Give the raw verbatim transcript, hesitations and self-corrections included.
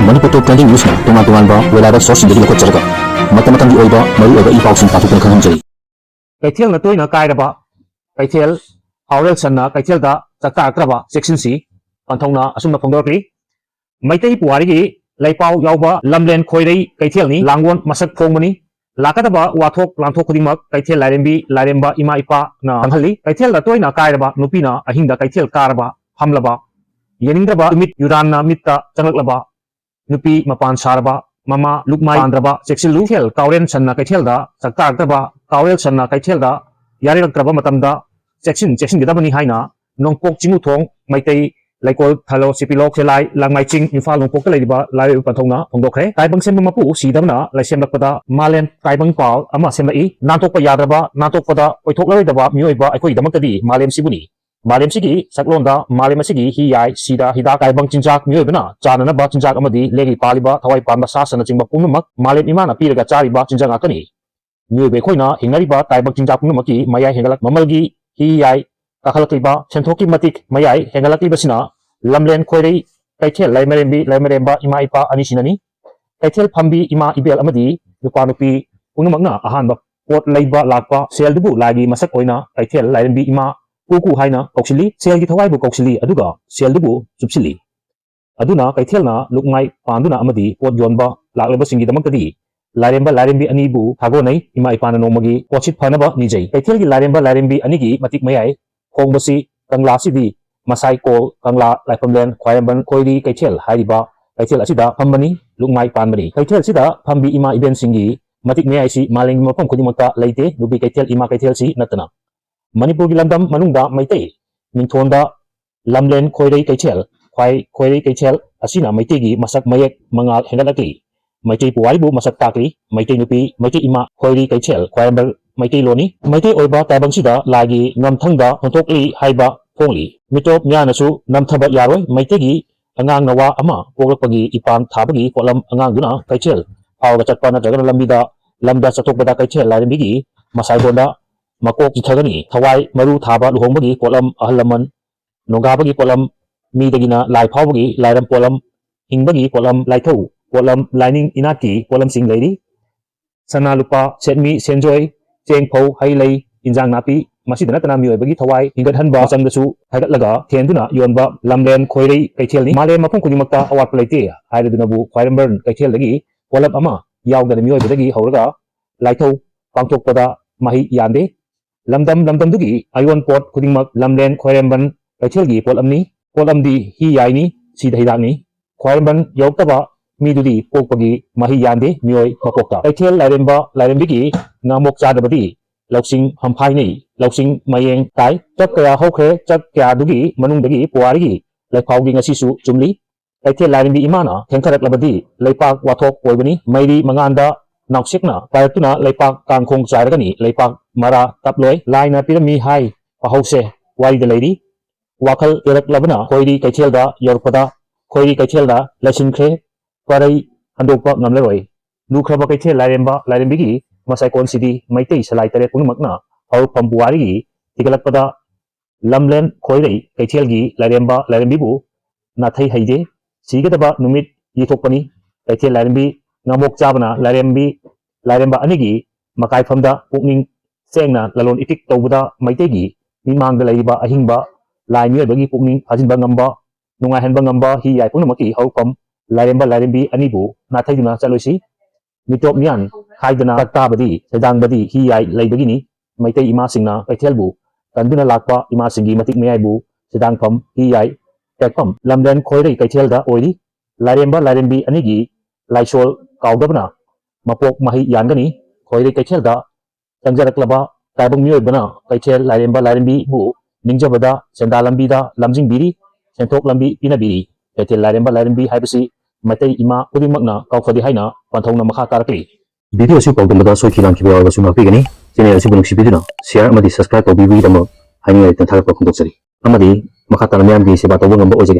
ꯃꯅꯤꯄꯨꯔ ꯇꯣꯞ trending ꯅ꯭ꯌꯨꯁꯅ ꯇꯣꯉꯥꯟ ꯇꯣꯉꯥꯟꯕ weather ꯁꯣꯔꯁꯁꯤꯡꯗꯒꯤ ꯂꯧꯈꯠꯆꯔꯒ ꯃꯇꯝ ꯃꯇꯝꯒꯤ ꯑꯣꯏꯕ ꯃꯔꯨꯑꯣꯏꯕ ꯏ ꯄꯥꯎꯁꯤꯡ ꯄꯥꯊꯣꯛꯇꯨꯅ ꯈꯪꯍꯟꯖꯔꯤ꯫ ꯀꯩꯊꯦꯜꯅ ꯇꯣꯏꯅ ꯀꯥꯏꯔꯕ ꯀꯩꯊꯦꯜ, ꯈꯥꯎꯔꯦꯜ ꯁꯟꯅ ꯀꯩꯊꯦꯜꯗ ꯆꯥꯛꯇꯥꯔꯛꯇ꯭ꯔꯕ ꯆꯦꯛꯁꯤꯟꯁꯤ ꯄꯟꯊꯧꯅ ꯑꯁꯨꯝꯅ ꯐꯣꯡꯗꯣꯔꯛꯂꯤ꯫ ꯃꯩꯇꯩ ꯄꯨꯋꯥꯔꯤꯒꯤ ꯂꯩꯄꯥꯎ ꯌꯥꯎꯕ ꯂꯝꯂꯦꯟ ꯈꯣꯏꯔꯩ ꯀꯩꯊꯦꯜꯅꯤ ꯂꯥꯡꯒꯣꯜ ꯃꯁꯛ ꯐꯣꯡꯕꯅꯤ꯫ ꯂꯥꯛꯀꯗꯕ ꯋꯥꯊꯣꯛ ꯂꯥꯟꯊꯣꯛ ꯈꯨꯗꯤꯡꯃꯛ ꯀꯩꯊꯦꯜ ꯂꯥꯏꯔꯦꯝꯕꯤ ꯂꯥꯏꯔꯦꯝꯕ ꯏꯃꯥ ꯏꯄꯥꯅ ꯈꯪꯍꯜꯂꯤ꯫ ꯀꯩꯊꯦꯜꯗ ꯇꯣꯏꯅ ꯀꯥꯏꯔꯕ ꯅꯨꯄꯤꯅ ꯑꯍꯤꯡꯗ ꯀꯩꯊꯦꯜ ꯀꯥꯔꯕ ꯐꯝꯂꯕ, ꯌꯦꯡꯅꯤꯡꯗ꯭ꯔꯕ ꯅꯨꯃꯤꯠ ꯌꯨꯔꯥꯟꯅ ꯃꯤꯠꯇ ꯆꯪꯂꯛꯂꯕ ꯅꯨꯄꯤ ꯃꯄꯥꯟ ꯁꯥꯔꯕ, ꯃꯃꯥ ꯂꯨꯛꯃꯥꯏ ꯄꯥꯟꯗ꯭ꯔꯕ ꯆꯦꯛꯁꯤꯜꯂꯨ꯫ ꯀꯩꯊꯦꯜ ꯀꯥꯎꯔꯦꯟ ꯁꯟꯅ ꯀꯩꯊꯦꯜꯗ ꯆꯥꯛꯇꯥꯔꯛꯇꯕ, ꯀꯥꯎꯔꯦꯜ ꯁꯟꯅ ꯀꯩꯊꯦꯜꯗ ꯌꯥꯔꯦꯔꯛꯇ꯭ꯔꯕ ꯃꯇꯝꯗ ꯆꯦꯛꯁꯤꯟ ꯆꯦꯛꯁꯤꯟꯒꯗꯕꯅꯤ ꯍꯥꯏꯅ ꯅꯣꯡꯄꯣꯛ ꯆꯤꯡꯉꯨꯊꯣꯡ ꯃꯩꯇꯩ ꯂꯩꯀꯣꯜ ꯊꯂꯣ ꯁꯤꯄꯤꯂꯣꯛ ꯁꯦꯂꯥꯏ ꯂꯥꯡꯃꯥꯏ ꯆꯤꯡ ꯏꯝꯐꯥꯜ ꯅꯣꯡꯄꯣꯛꯇ ꯂꯩꯔꯤꯕ ꯂꯥꯏꯑꯣꯏꯕ ꯄꯟꯊꯧꯅ ꯐꯣꯡꯗꯣꯛꯈ꯭ꯔꯦ꯫ ꯇꯥꯏꯕꯪ ꯁꯦꯝꯕ ꯃꯄꯨ ꯁꯤꯗꯕꯅ ꯂꯥꯏꯁꯦꯝꯂꯛꯄꯗ ꯃꯥꯂꯦꯝ ꯇꯥꯏꯕꯪ ꯄꯥꯜ ꯑꯃ ꯁꯦꯝꯂꯛꯏ꯫ ꯅꯥꯟꯊꯣꯛꯄ ꯌꯥꯗ꯭ꯔꯕ, ꯅꯥꯟꯊꯣꯛꯄꯗ ꯑꯣꯏꯊꯣꯛꯂꯔꯣꯏꯗꯕ ꯃꯤꯑꯣꯏꯕ ꯑꯩꯈꯣꯏꯒꯤꯗꯃꯛꯇꯗꯤ ꯃꯥꯂꯦꯝꯁꯤꯕꯨꯅꯤ꯫ ꯃꯥꯂꯦꯝꯁꯤꯒꯤ ꯁꯛꯂꯣꯟꯗ ꯃꯥꯂꯦꯝ ꯑꯁꯤꯒꯤ ꯍꯤ ꯌꯥꯏ, ꯁꯤꯗ ꯍꯤꯗꯥꯛ, ꯇꯥꯏꯕꯪ ꯆꯤꯟꯖꯥꯛ, ꯃꯤꯑꯣꯏꯕꯅ ꯆꯥꯅꯅꯕ ꯆꯤꯟꯖꯥꯛ ꯑꯃꯗꯤ ꯂꯦꯡꯉꯤ ꯄꯥꯜꯂꯤꯕ ꯊꯋꯥꯏ ꯄꯥꯟꯕ ꯁꯥ ꯁꯟꯅꯆꯤꯡꯕ ꯄꯨꯝꯅꯃꯛ ꯃꯥꯂꯦꯝ ꯏꯃꯥꯅ ꯄꯤꯔꯒ ꯆꯥꯔꯤꯕ ꯆꯤꯟꯖꯥꯛ ꯉꯥꯛꯇꯅꯤ꯫ ꯃꯤꯑꯣꯏꯕ ꯑꯩꯈꯣꯏꯅ ꯍꯤꯡꯅꯔꯤꯕ ꯇꯥꯏꯕꯪ ꯆꯤꯟꯖꯥꯛ ꯄꯨꯝꯅꯃꯛꯀꯤ ꯃꯌꯥꯏ ꯍꯦꯟꯒꯠꯂꯛ ꯃꯃꯜꯒꯤ ꯍꯤ ꯌꯥꯏ ꯀꯥꯈꯠꯂꯛꯂꯤꯕ ꯁꯦꯟꯊꯣꯛꯀꯤ ꯃꯇꯤꯛ ꯃꯌꯥꯏ ꯍꯦꯟꯒꯠꯂꯛꯂꯤꯕꯁꯤꯅ ꯂꯝꯂꯦꯟ ꯈꯣꯏꯔꯩ ꯀꯩꯊꯦꯜ ꯂꯥꯏꯃꯔꯦꯝꯕꯤ ꯂꯥꯏꯃꯔꯦꯝꯕ ꯏꯃꯥ ꯏꯄꯥ ꯑꯅꯤꯁꯤꯅꯅꯤ꯫ ꯀꯩꯊꯦꯜ ꯐꯝꯕꯤ ꯏꯃꯥ ꯏꯕꯦꯜ ꯑꯃꯗꯤ ꯅꯨꯄꯥ ꯅꯨꯄꯤ ꯄꯨꯝꯅꯃꯛꯅ ꯑꯍꯥꯟꯕ ꯄꯣꯠ ꯂꯩꯕ ꯂꯥꯛꯄ ꯁꯦꯜꯗꯨꯕꯨ ꯂꯥꯏꯒꯤ ꯃꯁꯛ ꯑꯣꯏꯅ ꯀꯩꯊꯦꯜ ꯂꯥꯏꯔꯦꯝꯕꯤ ꯏꯃꯥ ꯀꯨ ꯀꯨ ꯍꯥꯏꯅ ꯀꯧꯁꯤꯜꯂꯤ꯫ ꯁꯦꯜꯒꯤ ꯊꯋꯥꯏꯕꯨ ꯀꯧꯁꯤꯜꯂꯤ, ꯑꯗꯨꯒ ꯁꯦꯜꯗꯨꯕꯨ ꯆꯨꯞꯁꯤꯜꯂꯤ꯫ ꯑꯗꯨꯅ ꯀꯩꯊꯦꯜꯅ ꯂꯨꯛꯃꯥꯏ ꯄꯥꯟꯗꯨꯅ ꯑꯃꯗꯤ ꯄꯣꯠ ꯌꯣꯟꯕ ꯂꯥꯛꯂꯤꯕꯁꯤꯡꯒꯤꯗꯃꯛꯇꯗꯤ ꯂꯥꯏꯔꯦꯝꯕ ꯂꯥꯏꯔꯦꯝꯕꯤ ꯑꯅꯤꯕꯨ ꯊꯥꯒꯣꯟꯅꯩ꯫ ꯏꯃꯥ ꯏꯄꯥꯅ ꯅꯣꯡꯃꯒꯤ ꯄꯣꯠꯁꯤꯠ ꯐꯅꯕ ꯅꯤꯖꯩ꯫ ꯀꯩꯊꯦꯜꯒꯤ ꯂꯥꯏꯔꯦꯝꯕ ꯂꯥꯏꯔꯦꯝꯕꯤ ꯑꯅꯤꯒꯤ ꯃꯇꯤꯛ ꯃꯌꯥꯏ ꯍꯣꯡꯕꯁꯤ ꯀꯪꯂꯥꯁꯤꯗꯤ ꯃꯁꯥꯏꯀꯣꯜ, ꯀꯪꯂꯥ, ꯂꯥꯏꯐꯝꯂꯦꯟ, ꯈ꯭ꯋꯥꯏꯔꯝꯕꯟ, ꯈꯣꯏꯔꯤ ꯀꯩꯊꯦꯜ ꯍꯥꯏꯔꯤꯕ ꯀꯩꯊꯦꯜ ꯑꯁꯤꯗ ꯐꯝꯕꯅꯤ꯫ ꯂꯨꯛꯃꯥꯏ ꯄꯥꯟꯕꯅꯤ꯫ ꯀꯩꯊꯦꯜꯁꯤꯗ ꯐꯝꯕꯤ ꯏꯃꯥ ꯏꯕꯦꯟꯁꯤꯡꯒꯤ ꯃꯇꯤꯛ ꯃꯌꯥꯏꯁꯤ ꯃꯥꯂꯦꯝꯒꯤ ꯃꯐꯝ ꯈꯨꯗꯤꯡꯃꯛꯇ ꯂꯩꯇꯦ, ꯅꯨꯄꯤ ꯀꯩꯊꯦꯜ, ꯏꯃꯥ ꯀꯩꯊꯦꯜꯁꯤ ꯅꯠꯇꯅ꯫ ꯃꯅꯤꯄꯨꯔꯒꯤ ꯂꯝꯗꯝ ꯃꯅꯨꯡꯗ ꯃꯩꯇꯩ ꯃꯤꯡꯊꯣꯟꯗ ꯂꯝꯂꯦꯟ ꯈꯣꯏꯔꯩ ꯀꯩꯊꯦꯜ, ꯈ꯭ꯋꯥꯏ ꯈꯣꯏꯔꯩ ꯀꯩꯊꯦꯜ ꯑꯁꯤꯅ ꯃꯩꯇꯩꯒꯤ ꯃꯁꯛ ꯃꯌꯦꯛ ꯃꯉꯥꯜ ꯍꯦꯟꯒꯠꯂꯛꯂꯤ꯫ ꯃꯩꯇꯩ ꯄꯨꯋꯥꯔꯤꯕꯨ ꯃꯁꯛ ꯇꯥꯛꯂꯤ꯫ ꯃꯩꯇꯩ ꯅꯨꯄꯤ, ꯃꯩꯇꯩ ꯏꯃꯥ, ꯈꯣꯏꯔꯤ ꯀꯩꯊꯦꯜ, ꯈ꯭ꯋꯥꯏꯔꯝꯕꯟ ꯃꯩꯇꯩꯂꯣꯟꯅꯤ꯫ ꯃꯩꯇꯩ ꯑꯣꯏꯕ ꯇꯥꯏꯕꯪꯁꯤꯗ ꯂꯥꯏꯒꯤ ꯉꯝꯊꯪꯗ ꯊꯣꯟꯊꯣꯛꯂꯤ ꯍꯥꯏꯕ ꯐꯣꯡꯂꯤ꯫ ꯃꯤꯇꯣꯞ ꯃꯤꯌꯥꯅꯁꯨ ꯅꯝꯊꯕ ꯌꯥꯔꯣꯏ꯫ ꯃꯩꯇꯩꯒꯤ ꯑꯉꯥꯡ ꯅꯋꯥ ꯑꯃ ꯄꯣꯛꯂꯛꯄꯒꯤ ꯏꯄꯥꯟ ꯊꯥꯕꯒꯤ ꯄꯣꯠꯂꯝ ꯑꯉꯥꯡꯗꯨꯅ ꯀꯩꯊꯦꯜ ꯐꯥꯎꯔꯒ ꯆꯠꯄ ꯅꯠꯇ꯭ꯔꯒꯅ ꯂꯝꯕꯤꯗ, ꯂꯝꯗ ꯆꯠꯊꯣꯛꯄꯗ ꯀꯩꯊꯦꯜ ꯂꯥꯏꯔꯦꯝꯕꯤꯒꯤ ꯃꯁꯥꯏꯕꯣꯟꯗ ꯃꯀꯣꯛ ꯆꯤꯊꯒꯅꯤ꯫ ꯊꯋꯥꯏ ꯃꯔꯨ ꯊꯥꯕ ꯂꯨꯍꯣꯡꯕꯒꯤ ꯄꯣꯠꯂꯝ, ꯑꯍꯜ ꯂꯃꯟ ꯅꯣꯡꯒꯥꯕꯒꯤ ꯄꯣꯠꯂꯝ, ꯃꯤꯗꯒꯤꯅ ꯂꯥꯏ ꯐꯥꯎꯕꯒꯤ ꯂꯥꯏꯔꯝ ꯄꯣꯠꯂꯝ, ꯍꯤꯡꯕꯒꯤ ꯄꯣꯠꯂꯝ, ꯂꯥꯏꯊꯧ, ꯄꯣꯠꯂꯝ, ꯂꯥꯏꯅꯤꯡ ꯏꯅꯥꯠꯀꯤ ꯄꯣꯠꯂꯝꯁꯤꯡ ꯂꯩꯔꯤ꯫ ꯁꯅꯥ ꯂꯨꯄꯥ, ꯁꯦꯠꯃꯤ ꯁꯦꯟꯖꯣꯏ, ꯆꯦꯡ ꯐꯧ, ꯍꯩ ꯂꯩ, ꯏꯟꯖꯥꯡ ꯅꯥꯄꯤ, ꯃꯁꯤꯗ ꯅꯠꯇꯅ ꯃꯤꯑꯣꯏꯕꯒꯤ ꯊꯋꯥꯏ ꯍꯤꯡꯒꯠꯍꯟꯕ ꯆꯪꯗꯁꯨ ꯍꯥꯏꯒꯠꯂꯒ ꯊꯦꯟꯗꯨꯅ ꯌꯣꯟꯕ ꯂꯝꯂꯦꯟ ꯈꯣꯏꯔꯩ ꯀꯩꯊꯦꯜꯅꯤ꯫ ꯃꯥꯂꯦꯝ ꯃꯐꯝ ꯈꯨꯗꯤꯡꯃꯛꯇ ꯑꯋꯥꯠꯄ ꯂꯩꯇꯦ ꯍꯥꯏꯔꯗꯨꯅꯕꯨ ꯈ꯭ꯋꯥꯏꯔꯝꯕꯟ ꯀꯩꯊꯦꯜꯗꯒꯤ ꯄꯣꯠꯂꯝ ꯑꯃ ꯌꯥꯎꯗꯅ ꯃꯤꯑꯣꯏꯕꯗꯒꯤ ꯍꯧꯔꯒ ꯂꯥꯏꯊꯧ ꯄꯥꯡꯊꯣꯛꯄꯗ ꯃꯍꯩ ꯌꯥꯟꯗꯦ꯫ ꯂꯝꯗꯝ ꯂꯝꯗꯝꯗꯨꯒꯤ ꯑꯌꯣꯟ ꯄꯣꯠ ꯈꯨꯗꯤꯡꯃꯛ ꯂꯝꯂꯦꯟ ꯈ꯭ꯋꯥꯏꯔꯝꯕꯟ ꯀꯩꯊꯦꯜꯒꯤ ꯄꯣꯠꯂꯝꯅꯤ꯫ ꯄꯣꯠꯂꯝꯗꯤ ꯍꯤ ꯌꯥꯏꯅꯤ, ꯁꯤꯗ ꯍꯤꯗꯥꯛꯅꯤ꯫ ꯈ꯭ꯋꯥꯏꯔꯝꯕꯟ ꯌꯧꯔꯛꯇꯕ ꯃꯤꯗꯨꯗꯤ ꯄꯣꯛꯄꯒꯤ ꯃꯍꯩ ꯌꯥꯟꯗꯦ ꯃꯤꯑꯣꯏ ꯃꯄꯣꯛꯇ꯫ ꯀꯩꯊꯦꯜ ꯂꯥꯏꯔꯦꯝꯕ ꯂꯥꯏꯔꯦꯝꯕꯤꯒꯤ ꯉꯥꯃꯣꯛ ꯆꯥꯗꯕꯗꯤ ꯂꯧꯁꯤꯡ ꯍꯝꯐꯥꯏꯅꯩ, ꯂꯧꯁꯤꯡ ꯃꯌꯦꯡ ꯇꯥꯏ꯫ ꯆꯥꯛ ꯀꯌꯥ ꯍꯧꯈ꯭ꯔꯦ, ꯆꯥꯛ ꯀꯌꯥꯗꯨꯒꯤ ꯃꯅꯨꯡꯗꯒꯤ ꯄꯨꯋꯥꯔꯤꯒꯤ ꯂꯩꯐꯥꯎꯒꯤ ꯉꯁꯤꯁꯨ ꯆꯨꯝꯂꯤ꯫ ꯀꯩꯊꯦꯜ ꯂꯥꯏꯔꯦꯝꯕꯤ ꯏꯃꯥꯅ ꯊꯦꯡꯊꯔꯛꯂꯕꯗꯤ ꯂꯩꯄꯥꯛ ꯋꯥꯊꯣꯛ ꯑꯣꯏꯕꯅꯤ꯫ ꯃꯩꯔꯤ ꯃꯉꯥꯟꯗ ꯅꯥꯎꯁꯦꯛꯅ ꯄꯥꯏꯔꯛꯇꯨꯅ ꯂꯩꯄꯥꯛ ꯀꯥꯡꯈꯣꯡ ꯆꯥꯏꯔꯒꯅꯤ꯫ ꯂꯩꯄꯥꯛ ꯃꯔꯥ ꯇꯞꯂꯣꯏ꯫ ꯂꯥꯏꯅ ꯄꯤꯔꯝꯃꯤ ꯍꯥꯏ ꯄꯥꯍꯧꯁꯦ ꯋꯥꯔꯤꯗ ꯂꯩꯔꯤ꯫ ꯋꯥꯈꯜ ꯑꯣꯏꯔꯛꯂꯕꯅ ꯈꯣꯏꯔꯤ ꯀꯩꯊꯦꯜꯗ ꯌꯧꯔꯛꯄꯗ ꯈꯣꯏꯔꯤ ꯀꯩꯊꯦꯜꯗ ꯂꯩꯁꯤꯟꯈ꯭ꯔꯦ꯫ ꯄꯔꯩ ꯍꯟꯗꯣꯛꯄ ꯉꯝꯂꯔꯣꯏ꯫ ꯂꯨꯈ꯭ꯔꯕ ꯀꯩꯊꯦꯜ ꯂꯥꯏꯔꯦꯝꯕ ꯂꯥꯏꯔꯦꯝꯕꯤꯒꯤ ꯃꯁꯥꯏꯀꯣꯟꯁꯤꯗꯤ ꯃꯩꯇꯩ ꯁꯂꯥꯏ ꯇꯔꯦꯠ ꯄꯨꯝꯅꯃꯛꯅ ꯍꯧꯔꯛꯐꯝ ꯄꯨꯋꯥꯔꯤꯒꯤ ꯊꯤꯒꯠꯂꯛꯄꯗ ꯂꯝꯂꯦꯟ ꯈꯣꯏꯔꯩ ꯀꯩꯊꯦꯜꯒꯤ ꯂꯥꯏꯔꯦꯝꯕ ꯂꯥꯏꯔꯦꯝꯕꯤꯕꯨ ꯅꯥꯊꯩ ꯍꯩꯗꯦ꯫ ꯁꯤꯒꯗꯕ ꯅꯨꯃꯤꯠ ꯌꯩꯊꯣꯛꯄꯅꯤ꯫ ꯀꯩꯊꯦꯜ ꯂꯥꯏꯔꯦꯝꯕꯤ ꯉꯥꯃꯣꯛ ꯆꯥꯕꯅ ꯂꯥꯏꯔꯦꯝꯕꯤ ꯂꯥꯏꯔꯦꯝꯕ ꯑꯅꯤꯒꯤ ꯃꯀꯥꯏꯐꯝꯗ ꯄꯨꯛꯅꯤꯡ ꯁꯦꯡꯅ ꯂꯂꯣꯟ ꯏꯇꯤꯛ ꯇꯧꯕꯗ ꯃꯩꯇꯩꯒꯤ ꯃꯤꯃꯥꯡꯗ ꯂꯩꯔꯤꯕ ꯑꯍꯤꯡꯕ ꯂꯥꯏ ꯃꯤꯑꯣꯏꯕꯒꯤ ꯄꯨꯛꯅꯤꯡ ꯐꯥꯖꯤꯟꯕ ꯉꯝꯕ, ꯅꯨꯡꯉꯥꯏꯍꯟꯕ ꯉꯝꯕ ꯍꯤ ꯌꯥꯏ ꯄꯨꯝꯅꯃꯛꯀꯤ ꯍꯧꯔꯛꯐꯝ ꯂꯥꯏꯔꯦꯝꯕ ꯂꯥꯏꯔꯦꯝꯕꯤ ꯑꯅꯤꯕꯨ ꯅꯥꯊꯩꯗꯨꯅ ꯆꯠꯂꯣꯏꯁꯤ꯫ ꯃꯤꯇꯣꯞ ꯃꯤꯌꯥꯟ ꯈꯥꯏꯗꯅ ꯆꯥꯛ ꯇꯥꯕꯗꯤ ꯁꯦꯟꯗꯥꯡꯕꯗꯤ ꯍꯤ ꯌꯥꯏ ꯂꯩꯕꯒꯤꯅꯤ꯫ ꯃꯩꯇꯩ ꯏꯃꯥꯁꯤꯡꯅ ꯀꯩꯊꯦꯜꯕꯨ ꯀꯟꯗꯨꯅ ꯂꯥꯛꯄ ꯏꯃꯥꯁꯤꯡꯒꯤ ꯃꯇꯤꯛ ꯃꯌꯥꯏꯕꯨ ꯁꯦꯟꯗꯥꯡꯐꯝ ꯍꯤ ꯌꯥꯏ ꯇꯦꯛꯐꯝ ꯂꯝꯂꯦꯟ ꯈꯣꯏꯔꯩ ꯀꯩꯊꯦꯜꯗ ꯑꯣꯏꯔꯤ꯫ ꯂꯥꯏꯔꯦꯝꯕ ꯂꯥꯏꯔꯦꯝꯕꯤ ꯑꯅꯤꯒꯤ ꯂꯥꯏꯁꯣꯜ ꯀꯥꯎꯗꯕꯅ ꯃꯄꯣꯛ ꯃꯍꯩ ꯌꯥꯟꯒꯅꯤ꯫ ꯈꯣꯏꯔꯩ ꯀꯩꯊꯦꯜꯗ ꯆꯪꯖꯔꯛꯂꯕ ꯇꯥꯏꯕꯪ ꯃꯤꯑꯣꯏꯕꯅ ꯀꯩꯊꯦꯜ ꯂꯥꯏꯔꯦꯝꯕ ꯂꯥꯏꯔꯦꯝꯕꯤꯕꯨ ꯅꯤꯡꯖꯕꯗ ꯁꯦꯟꯗꯥ ꯂꯝꯕꯤꯗ ꯂꯝꯖꯤꯡꯕꯤꯔꯤ, ꯁꯦꯟꯊꯣꯛ ꯂꯝꯕꯤ ꯄꯤꯅꯕꯤꯔꯤ꯫ ꯀꯩꯊꯦꯜ ꯂꯥꯏꯔꯦꯝꯕ ꯂꯥꯏꯔꯦꯝꯕꯤ ꯍꯥꯏꯕꯁꯤ ꯃꯩꯇꯩ ꯏꯃꯥ ꯈꯨꯗꯤꯡꯃꯛꯅ ꯀꯥꯎꯐꯗꯦ ꯍꯥꯏꯅ ꯄꯟꯊꯧꯅ ꯃꯈꯥ ꯇꯥꯔꯛꯂꯤ꯫ ꯚꯤꯗꯤꯑꯣ ꯑꯁꯤ ꯄꯥꯎꯗꯝꯕꯗ ꯁꯣꯏꯈꯤ ꯂꯥꯟꯈꯤꯕ ꯌꯥꯎꯔꯕꯁꯨ ꯉꯥꯛꯄꯤꯒꯅꯤ꯫ ꯆꯦꯅꯦꯜ ꯑꯁꯤꯕꯨ ꯅꯨꯡꯁꯤꯕꯤꯗꯨꯅ ꯁꯤꯌꯥꯔ ꯑꯃꯗꯤ ꯁꯕꯁꯀ꯭ꯔꯥꯏꯕ ꯇꯧꯕꯤꯕꯒꯤꯗꯃꯛ ꯍꯥꯏꯅꯤꯡꯉꯥꯏ ꯂꯩꯇꯅ ꯊꯥꯒꯠꯄ ꯐꯣꯡꯗꯣꯛꯆꯔꯤ꯫ ꯑꯃꯗꯤ ꯃꯈꯥ ꯇꯥꯅ ꯃꯤꯌꯥꯝꯒꯤ ꯁꯦꯕꯥ ꯇꯧꯕ ꯉꯝꯕ ꯑꯣꯏꯖꯒꯦ꯫